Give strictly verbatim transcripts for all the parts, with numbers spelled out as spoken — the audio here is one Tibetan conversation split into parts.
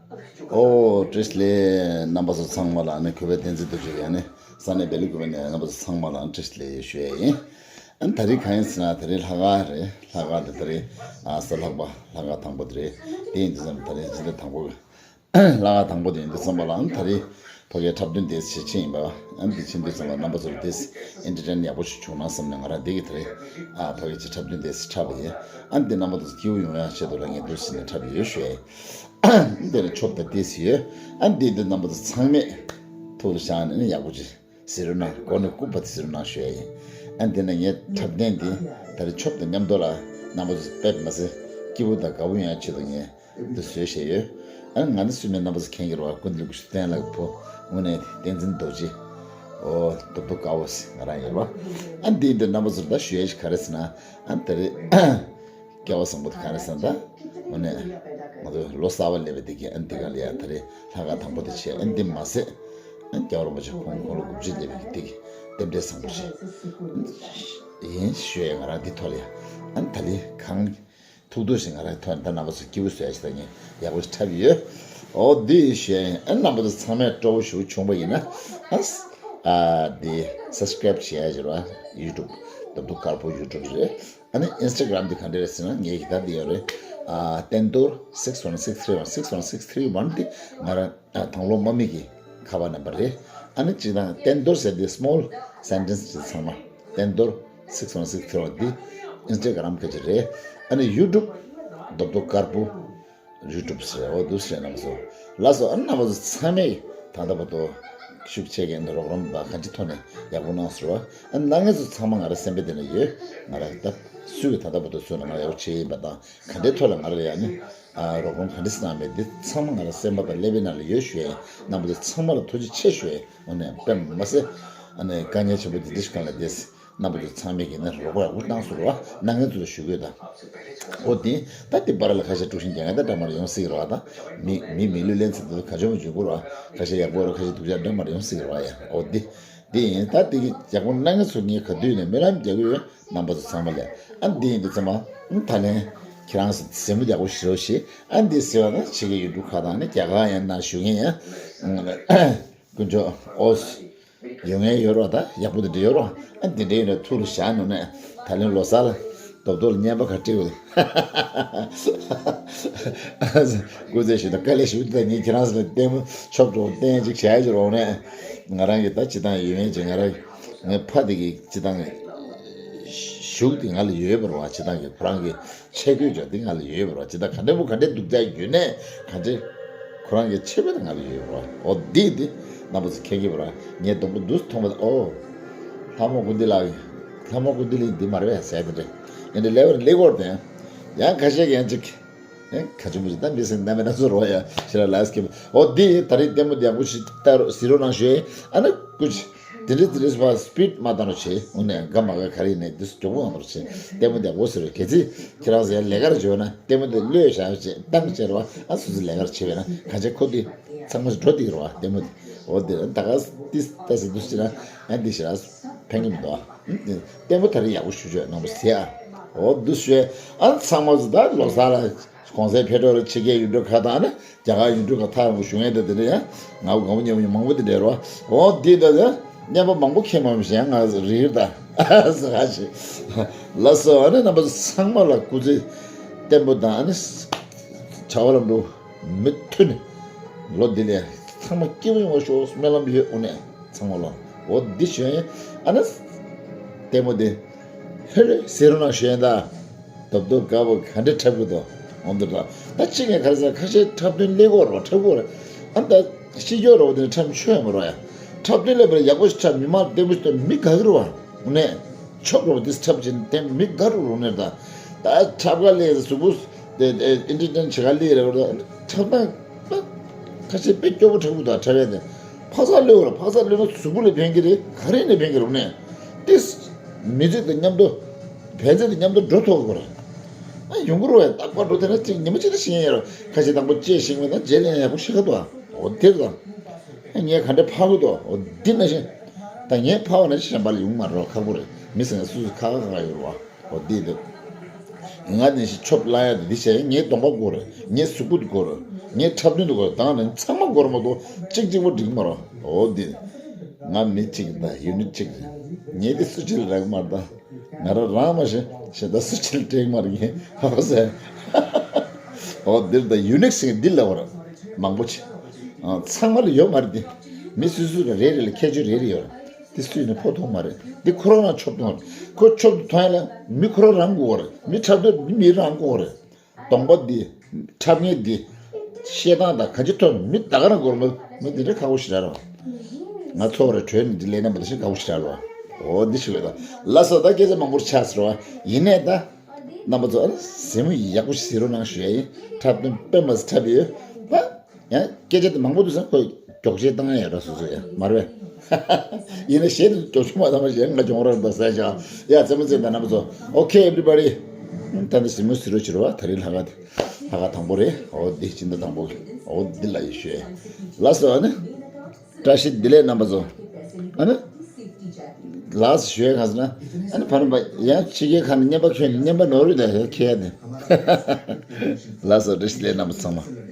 ཨོ་བཀྲ་ཤིས་བདེ་ལེགས། རྣམ་པ་ཚོ་ཚང་མ་ལ་ནི་གུས་པའི་བསྟན་འཛིན་རྡོ་རྗེ་ཡིས་ནི་ས་གནས་སྦེལ་ཀོབ་ནས་རྣམ་པ་ཚོ་ཚང་མ་ལ་བཀྲ་ཤིས་བདེ་ལེགས་ཞུ་ཡས་ཡིན། ཨ་ནི་ད་རེས་གང་ཡིན་ཟེར་ན་ད་རེས་ལྷག་དཀར་རེད། ལྷག་དཀར་དེ་ད་རེས་ཨ་གཟའ་ལྷག་པ་ལྷག་དཀར་དང་པོ་དེ་རེད། དེ་ཡིན་དུས་ཙམ་ད་རེས་སྤྱི་ཟླ་དང་པོ་གི་ལྷག་དཀར་དང་པོ་དེ་ཡིན་དུས་ཙམ་པ་ལ་ཨ་ནི་ད་རེས་ཕ་གིའི་འཁྲབ་སྟོན་དེ་བྱེད་ཆེད་ཡིན་པ། ཨ་ནི་དེ་ཕྱིན་དུས་ཙམ་པ་རྣམ་པ་ཚོར་དེ་ཨེན་ཊར་ཊེན་ཡག་པོ་ཞིག་བྱུང་ན་བསམ་ནས་ང་རང་དེ་གི་ད་རེས་ཨ་ཕ་གི་ཅིག་འཁྲབ་སྟོན་དེ་འཁྲབ་པ་ཡིན། ཨ་ནི་དེ་རྣམ་པ་ཚོ་སྐྱིད་པོ་ཡོང་ཡག་ཆེད་དུ་ལ་ངས་འདུག་ཟེར་ནས་འཁྲབ་ཡོད་ཞུ་ཡས་ཡིན། འདི་ནི་ཆོབ་དང་ཏོག་ཙམ་ཡོད། ཨ་འདི་འདི་རྣམ་པ་ཚོ་ཚང་མས་ཐུགས་ལ་བཞག་ནས་ནི་ཡག་པོ་ཅིག་གཟིགས་རོགས་གནང་། མགོ་ནས་རྐུབ་བར་དུ་གཟིགས་རོགས་གནང་ཞུ་ཡ་ཡིན། ཨ་འདི་ན་ངའི་འཁྲབ་སྟོན་འདི་ད་རེས་ཆོབ་དང་མཉམ་དུ་ལ་རྣམ་པ་ཚོ་དཔེ་མ་ཟད་སྐྱིད་པོ་དང་དགའ་པོ་ཡོང་ཡ་ཆེད་དུ་ངས་འདི་བཟོས་བཞག་ཡོད། ཨ་ང་ནི་སུས་མེད་རྣམ་པ་ཚོ་མཁྱེན་གྱི་རེད་བ། སྐུ་མདུན་སྐུ་ཞབས་བསྟན་ལགས་ཀྱི་བུ་དངོས་གནས་བསྟན་འཛིན་རྡོ་རྗེ། ཨོ་རྡོབ་རྡོབ་དཀར་པོ་ཟེར་ང་རང་ཡིན་རེད་བ། ཨ་འདི་འདི་རྣམ་པ་ཚོར་ད་ཞུ་ཡ་ཞིག་ག་རེ་ཟེར་ན། ཨ་ད་རེས་སྐལ་བ་བཟང་པོ་དེ་ག་རེ་ཟེར་ན་ད། དངོས་གནས་ང་ཚོ་ལོ་གསར་པ་སླེབས་པའི་དེ་གི་ཨ་འདི་ག་ལ་ཡ་ད་རེས་ལྷག་དཀར་དང་པོ་དེ་བྱས། ཨ་འདི་མ་ཟད་ཨ་རྒྱལ་བ་རིན་པོ་ཆེ་ཁོང་ཁོང་ལ་དགུ་བཅུ་སླེབས་པའི་དེ་གི་རྟེན་འབྲེལ་བཟང་པོ་བྱས་ཡིན་ཞུ་ཡ། ང་རང་འདི་ཐོག་ལ་ཡ་ཨ་ད་རེས་གང་ཐུག་ཐུག་ཞིག་ང་རང་ཐོག་ནས་ད་རྣམ་པ་ཚོ་སྐྱིད་པོ་བཟོ་ཡ་ཞིག་ད་ངས་ཡག་པོ་ཞིག་འཁྲབ་ཡོད། ཨོ་འདི་ཞུ་ཡ་ཡིན། ཨ་རྣམ་པ་ཚོ་ཚང་མས་སྤྲོ་པོ་ཞིག་བྱུང་པ་ཡིན་ན་ཨ་ཨ་འདི་སབ་སི་ཀ་རེབ་བྱེད་ཡ་ཞིག་རེད་བ། ཡུ་ཊུབ་རྡོབ་རྡོབ་དཀར་པོ་ཡུ་ཊུབ་རེད། ཨ་ནི་ཨིན་སི་ཊ་གྷ་རམ་འདི་ག་འདྲ་རེད་ཟེར་ན་ངའི་གི་ད་འདི་ཡོད་རེད། ཨ་བསྟན་རྡོར་six one six three one six one six three one འདི་ང་རང་ཨ་དང་ལོ་མ་མི་གི་ཁ་པར་ནམ་བར་རེད། ཨ་ནི་སྤྱིར་བཏང་བསྟན་རྡོར་ཟེར་འདི་སི་མོལ་སེན་ཊེན་སི་ཅིག་ཚང་མ་བསྟན་རྡོར་six one six three one འདི་ཨིན་སི་ཊ་གྷ་རམ་ཁ་ཅིག་རེད། ཨ་ནི་ཡུ་ཊུབ་རྡོབ་རྡོབ་དཀར་པོ་ཡུ་ཊུབ་ཟེར། འོ་འདུག་ཟེར་རྣམ་པ་ཚོ་ལགས་སོ། ཨ་རྣམ་པ་ཚོ་ཚང་མས་ད་ལྟ་བར་དུ་ཤུགས་ཆེ་གེ་འདི་རོགས་རམ་དང་གང་ཅི་ཐོག་ནས་ཡག་པོ་གནང་ཟེར་བ། ཨ་གནང་མཁན་ཚོ་ཚང་མ་ང་རང་སེམས་པའི་གཏིང་ལ་ཡོད། ང་རང་ད་སུས་ཀྱི་ད་ལྟ་བར་དུ་སུས་ལ་ང་རང་ཡག་པོ་བྱས་ཡིན་པ་དང་ག་འདྲའི་ཐོག་ལ་ང་རང་ལ་ཡ་ནི་ཨ་རོགས་རམ་ག་འདྲ་ཞིག་གནང་མེད་འདི་ཚང་མ་ང་རང་སེམས་པ་དང་ཀླད་པའི་ནང་ལ་ཡོད་ཞུ་ཡ་ཡིན། རྣམ་པ་ཚོ་ཚང་མ་ལ་ཐུགས་རྗེ་ཆེ་ཞུ་ཡ་ཡིན། འོ་ནས་དཔེ་མ་ཟད་ཨ་ནི་དཀའ་ངལ་ཆེན་པོ་འདི་འདྲ་ཞིག་སྒང་ལ་བསྡད། རྣམ་པ་ཚོ་ཚང་མས་ཀྱིས་ནི་རོགས་པ་ཡག་པོ་གནང་སོང་རེད་བ། གནང་མཁན་ཚོ་ལ་ཞུ་དགོས་ད། འོ་དེ་ད་དེ་བར་ལ་ཁ་ཤས་དཀྲུག་ཤིང་རྒྱག་མཁན་ད་འདྲ་མར་ཡོང་སྲིད་ཀྱི་རེད་བ། ད་མི་མི་མི་ལུས་ལེན་ཚུལ་དེ་ག་ཆོག་མ་བྱུང་གི་རེད་བ། ཁ་ཤས་ཡག་པོ་རེད། ཁ་ཤས་སྡུག་ཅག་འདྲ་མར་ཡོང་སྲིད་ཀྱི་རེད་བ་ཡ། འོ་དེ་དེ་ཡིན། ད་དེ་གི་ཡག་པོ་གནང་མཁན་ཚོ་ངས་ག་དུས་ནས་སྨོན་ལམ་རྒྱག་གི་ཡོད། རྣམ་པ་ཚོ་ཚང་མ་ལ། ཨ་འདི་ཡིན་དུས་ཚང་མ་ཨ་ད་ལན་ཁྱེད་རང་ཚོ་གཟིགས་མོ་ཡག་པོ་ཞིག་རོགས་བྱེད། ཨ་འདི་ཟེར་བ་ན་ཕྱི་གི་ཡུལ་གྲུ་ཁག་དང་ནི་རྒྱ་གར་ཡང་ན་བཞུགས་མཁན་ཡང་དཀོན་མཆོག་ཨོ། ཡོད་ངེས་ཡོད་རོགས། ད་ཡག་པོ་དེ་འདྲ་ཡོད་རོགས། ཨ་འདི་འདྲ་ཡིན་ན་ཐུགས་ལ་བཞག་ནོ་ནས་ད་ལན་ལོ་གསར་ལ་རྡོབ་རྡོབ་ལ་བརྙན་པ་ག་སྤྲད་དགོས། སྐུ་ཚེ་ཞུ་དང་དཀའ་ལས་ཞུ་དང་ངས་ཁྱེད་རང་ཚོ་ལ་ལྟད་མོ་ཆོབ་འགྲོ་བསྟན་ཅིག་བྱས་ཀྱི་རོགས་ནས་ང་རང་གི་ད་སྤྱི་བཏང་ཡོད་མཁན་ཅིག་ང་རང་ངའི་ཕ་དེ་གི་སྤྱི་བཏང་གི་ཞུགས་དེ་ང་ལ་ཡོད་པ་རེད་བ། སྤྱི་བཏང་གི་ཁོ་རང་གི་ཆས་གོས་ཅོག་དེ་ང་ལ་ཡོད་པ་རེད་བ། སྤྱི་བཏང་ག་འདྲ་པོ་ག་འདྲ་སྡུག་ཅག་ཡོད་ནས་ག་འདྲ་ཁོ་རང་གི་ཆས་གོས་དེ་ང་ལ་ཡོད་པ་རེད་བ། འོ་འདི་འདི་རྣམ་པ་ཚོ་མཁྱེན་གྱི་པ་རེད། ངས་སྡོང་པོ་འདུག་མཐོང་པ་དང་ཨོ། ལྷ་མོ་ཀུན་ལྡི་ལགས། ལྷ་མོ་ཀུན་ལྡི་ལགས་འདི་མ་རེད་པས་ཟེར་དེ་འདྲ་ཡིན་དེ་ལས་པར་ལེགས་སྐོར་དེ་ཡང་ཁ་ཤས་ཀྱི་ཡང་ཅིག་ཨེ་ཁ་ཆུ་མུ་ཆུ་ད་མི་སེམས་གནའ་མི་སྣ་ཚོ་རོ་ཡ་ཤི་ར་ལ་སི་ཀེ་མ། འོ་འདི་ད་རེས་ལྟད་མོ་འདི་ཡག་པོ་ཞིག་ལྟ་རོགས་གཟིགས་རོགས་གནང་ཞུ་ཡ། ཨ་ནི་སྐུ་མཁྱེན་དེ་འདྲ་དེ་འདྲ་བ་སི་པིཌ་མ་བཏང་རོགས་བྱེད། འོ་ནས་དགའ་མ་དགའ་ག་རེ་ཡིན་ནའི་འདི་སུ་མགྱོགས་པོ་གནང་རོགས་བྱེད། ལྟད་མོ་འདི་ཡག་པོ་ཟེར་རོགས། གལ་སྲིད་ཁྱེད་རང་ཚོ་ཡང་ལས་ཀར་བྱོས་ན་ལྟད་མོ་འདི་བློས་བཞག་བྱེད་བཏང་བྱེད་རོགས། ཨ་སུ་སུ་ལས་ཀར་བྱེད་པས་ན་གང་བྱེད་ཁོ་འདི་ཚང་མ་འགྲོ་འདི་རོགས། ལྟད་མོ་འདི་འོ་འདི་ད་ག་ཏི་ད་སི་འདུ་ཤི་ན་ཨ་འདི་ཤི་ན་ཕན་གི་མི་འདུག་ཨ། ལྟད་མོ་ད་རེས་ཡག་པོ་ཞུ་ཆོག་གནང་པ་ཟེར་ཨ། འོ་འདུ་ཤེས་ཨ་ཚང་མ་ཚོ་ད་ལོ་གསར་ལ་གོང་གསལ་ཕེབས་འགྲོ་རེ་ཕྱི་རྒྱལ་ཡུལ་གྲུ་ཁག་དང་ནི་རྒྱ་གར་ཡུལ་གྲུ་ཁག་ཐག་རིང་པོ་བཞུགས་མཁན་དེ་དེ་འདྲ་ཡང་ང་བོ་ང་བོ་ཉེ་བོ་མང་པོ་དེ་འདྲ་རོ། འོ་འདི་ད་ད་བརྙན་པ་མང་པོ་ཁྱེད་མ་མི་ཤེས་ང་རིལ་ད་ཟ་ཁ་ཤི། ལགས་སོ། ཨ་ནི་རྣམ་པ་ཚོ་ཚང་མ་ལ་སྐུ་ཚེ་བརྟན་པོ་དང་ཨ་ནི་བྱ་བ་ལམ་འགྲོ། མུ་མཐུད་ནས་ལོ་འདི་ལས་ཚང་མ་སྐྱིད་པོ་ཡོང་བ་ཤོག་སྨོན་ལམ་ཡོད། འོ་ནས་ཚང་མ་ལོ་འོ་འདི་ཞོན་ཨ་ན་ལྟད་མོ་འདི་ཧེ་རེ་ཟེར་རོ་ན་ཞོན་ད་རྡོབ་རྡོབ་དཀར་པོ་ག་འདྲ་འཁྲབ་གི་འདུག་འོ་འདི་ད་ད་གཅིག་ནས་ག་རེ་ཟེར་ཁ་ཤས་འཁྲབ་སྟོན་ལས་གོ་རོ་འཁྲབ་གོ་ར་ཨ་ད་ཤི་སྐྱོ་རོ་འདི་འཁྲབ་ཆོས་མ་རོ་ཡ་འཁྲབ་སྟོན་ལས་པར་ཡག་པོ་ཞིག་འཁྲབ་མི་མང་ལྟད་མོ་ཞིག་ལྟ་མི་དགའ་གི་རོ་བ། འོ་ནས་ཆོག་རོ་འདི་འཁྲབ་ཅིན་ལྟད་མི་དགའ་རོ་རོ་ནས་ད་ད་འཁྲབ་ག་ལས་གཟུགས་པོ། དེ་དེ་ཨིན་ཊར་ཊེན་བྱེད་ག་ལི་རེ་བར་འཁྲབ་སྟངས་ཁ་ཤས་དཔེ་སྐྱོ་པོ་འཁྲབ་གི་འདུག་འཁྲབ་ཡས་དེ་འཕག་འཚག་གློད་ར་འཕག་འཚག་གློད་ན་གཟུགས་པོ་ལ་ཕན་གི་རེད། ག་རེ་ནས་ཕན་གི་རེད་ནས་ཏིས་མི་ཚེ་དང་མཉམ་དུ་བན་ཚེ་དང་མཉམ་དུ་འགྲོ་ཐུབ་གི་རེད། ཨ་ཡོང་གི་རོ་ཡ་རྟག་པར་འགྲོ་དེ་ན་གཅིག་ཉི་མ་གཅིག་ད་ཤེས་ཡ་ར་ཁ་ཤས་དང་པོ་ལྕེ་ཤིང་བས་ན་རྗེས་ལ་ཡང་ཡག་པོ་ཤེས་ཁ་འདུག་འོ་དེ་རེད་ད། ངས་ག་འདྲ་ཕག་གི་འདུག་འོ་འདི་ན་ཤེས་ད་ངས་ཕག་བ་ན་གཞན་པ་ལ་ཡོང་མ་རོགས་ཁག་པོ་རེད། མི་ཟེར་ན་སུ་སུ་ཁ་ཁ་ཁ་ཁ་ཡོད་རོགས། འོ་འདི་འདི། ང་ནི་ཤི་ཆོབ་ལ་ཡ་དེ་འདི་བྱས་ངའི་གདོང་པ་དགོས་རེད། ངའི་གཟུགས་པོ་དགོས་རེད། ངའི་འཁྲབ་སྟོན་དུ་དགོས་རེད། དང་ནི་ཚང་མ་དགོས་རེད་མ་གཏོགས་གཅིག་གཅིག་པོ་འགྲིག་མ་རེད། འོ་འདི་ང་མི་གཅིག་དང་ཡུ་ནིཊ་གཅིག་རེད། ངའི་དེ་སུ་གཅིག་ལ་རག་མ་རེད། ད་ང་རང་རང་མ་ཤེས་ཤེས་ད་སུ་གཅིག་ལ་སྤྲད་མ་རེད། ངས་ཧ་གོ་ཟེར། འོ་འདིར་ད་ཡུ་ནིཊ་ཟེར་འདི་ལ་བར་མང་པོ་ཆེ། ཚང་མ་ལ་ཡོད་མ་རེད། འདི་མི་སུ་སུ་ལ་རེ་རེ་ལ་ཁྱད་ཆོས་རེ་རེ་ཡོད་རེད། དེ་སུས་ནི་ཕོ་མཐོང་མ་རེད། འདི་ཁོ་རང་རང་ཆོབ་མཐོང་རེད། ཁོ་ཆོབ་ཏུ་མཐོང་ཡ་ལ་མི་ཁོ་རང་རང་དགོས་རེད། མི་འཁྲབ་སྟོན་འདི་མི་རང་དགོས་རེད། གདོང་པ་འདི་འཁྲབ་མཁན་འདི་བཤད་སྟངས་དང་གང་ཅི་ཐོག་མི་ད་ག་རང་དགོས་རེད། མི་འདི་འདྲ་ཁག་པོ་ཞིག་རེད་རོ། ང་ཚོ་རེ་གྲོས་ནི་འདི་ལས་རྣམ་པ་ད་ཤི་ཁག་པོ་ཞིག་རེད་རོ། འོ་འདི་ཞིག་རེད་ད། ལགས་སོ་ད་སྐད་ཆ་མང་པོ་ཆགས་ཟེར་བ་ཡིན་ནས་ད། རྣམ་པ་ཚོ་ཨ་ཟེ་མོ་ཡག་པོ་ཞིག་ཟེར་རོགས་གནང་ཞུ་ཡ་ཡིན། འཁྲབ་སྟོན་དཔེ་མ་སྲིད་འཁྲབ་ཡོད་ད། ཡང་སྐད་ཆ་དེ་མང་པོ་འདུག་ཟེར་ཁོས་མགྱོགས་བྱེད་བཏང་ཡ་ར་སོ་སོ་ཡ་མ་རེད། ཡིན་ན་གཞས་དེ་མགྱོགས་བྱེད་མ་བཏང་བ་གཞས་ང་གྱོང་རག་འདུག་ཟེར་བྱ། ཡ་རྩེད་མོ་རྩེད་དང་རྣམ་པ་ཚོ། Okay everybody. ད་ནི་ཟེ་མོ་ཟེར་རོགས་བྱེད་རོགས། ད་རིང་ལྷག་དཀར་དེ་ལྷག་དཀར་དང་པོ་རེད། འོ་འདི་སྤྱི་ཟླ་དང་པོ་གི་འོ་འདི་ལ་ཡི་ཤོད། ལགས་སོ་ཨ་ནི། བཀྲ་ཤིས་བདེ་ལེགས་རྣམ་པ་ཚོ། ཨ་ནི། ལགས་སོ་ཞུ་ཡ་གང་ཟེར་ན། ཨ་ནི་ཕ་རམ་པ་ཡང་ཕྱི་རྒྱལ་ཁག་ནས་རྔན་པ་ཁྱོན་ནས་རྔན་པ་ནོར་རེད་ད་ཁྱེད་ནས། ལགས་སོ་བཀྲ་ཤིས་བདེ་ལེགས་རྣམ་པ་ཚང་མ།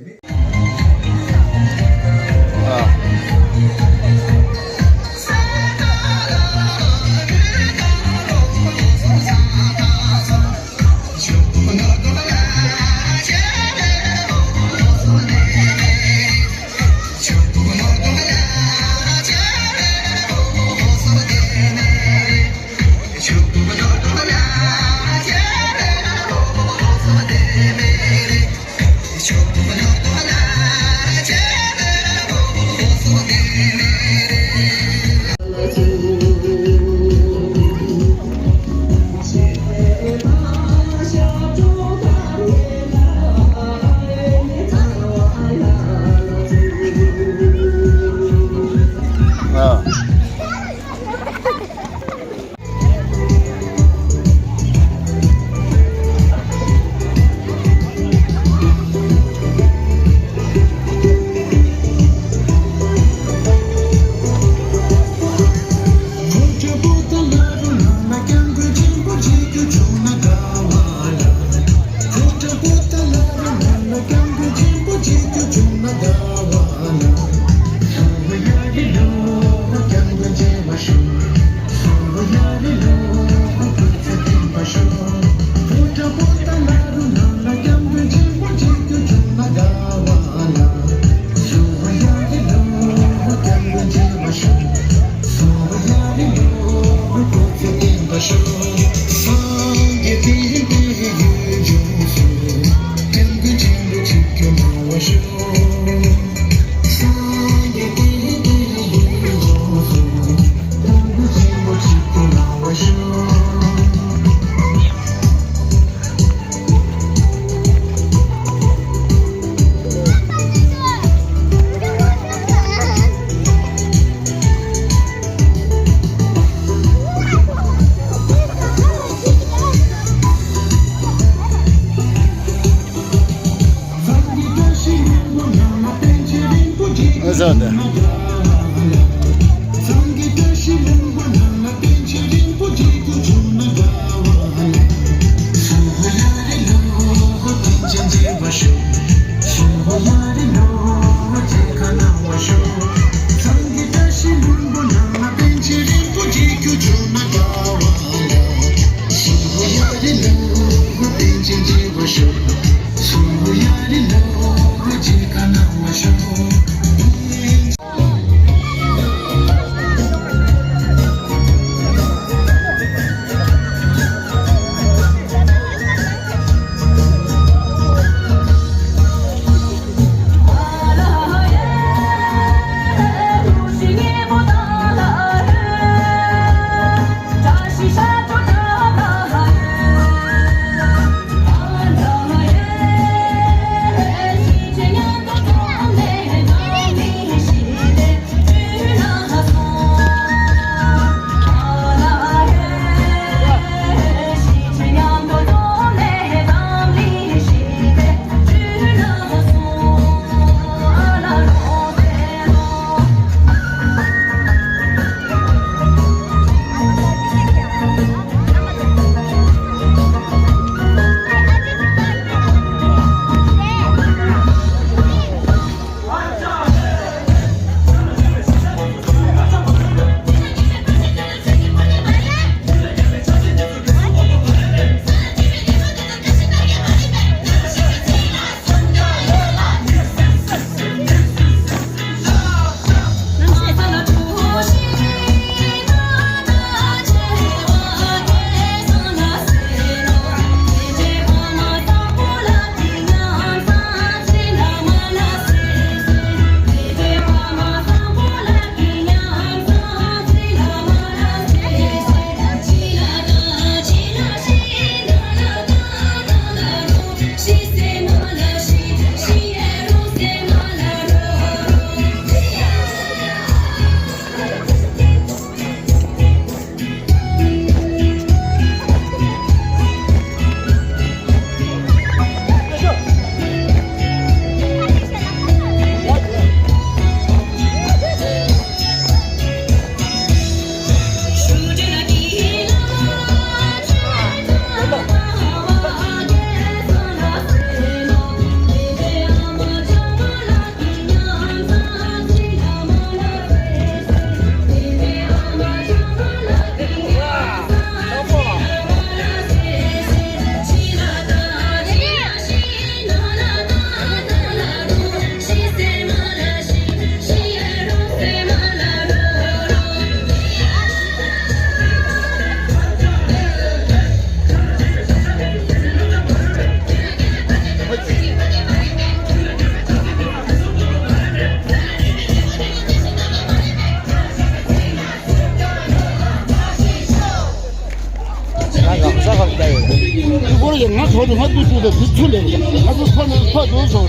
ང་ཚོ་ང་ཏུ་ཏུ་དེ་དུ་ཚུ་ལེ། ང་ཚོ་ཁོ་ནས་ཁོ་དུ་ཚོ།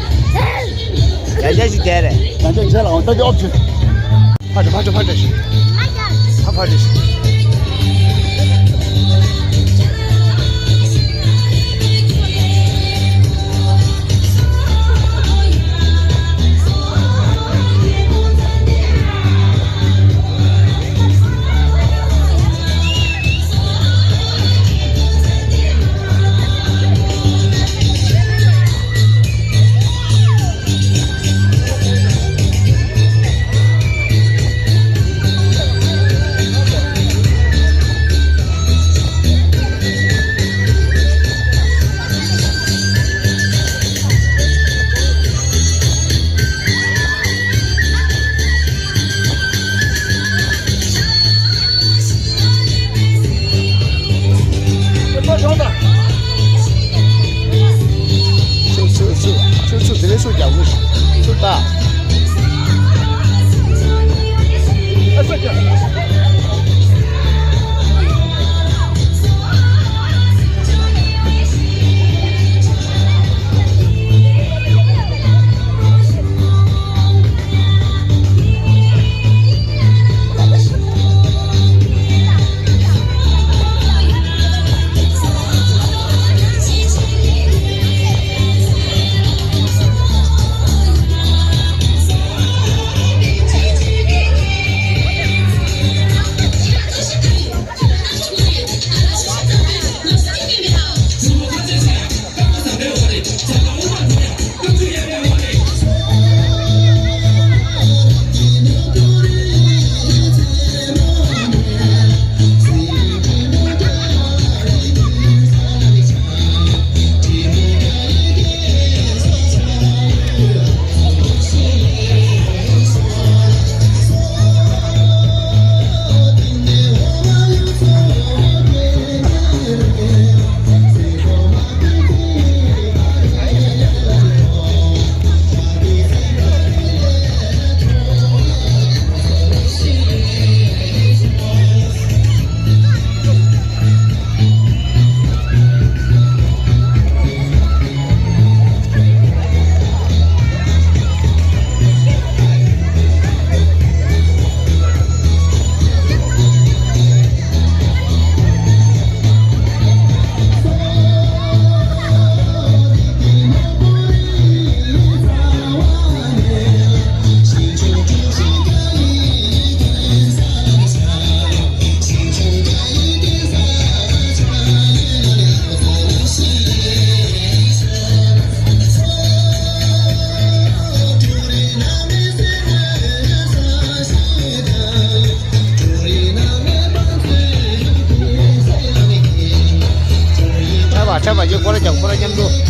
ཡ་ཡ་ཞིག་རྒྱལ་རེད། ཡ་ཡ་རྒྱལ་ལ་འོང་ད་ཀྱི་ཨོབ་ཆེ། ཕ་ཏྲ་ཕ་ཏྲ་ཕ་ཏྲ་ཞིག་ཕ་ཕ་ཏྲ་ཞིག་ཁྲ་བ་ཁྲ་བ་ཅིག་སྐོར་ར་རྒྱག་སྐོར་ར་མཉམ་དུ།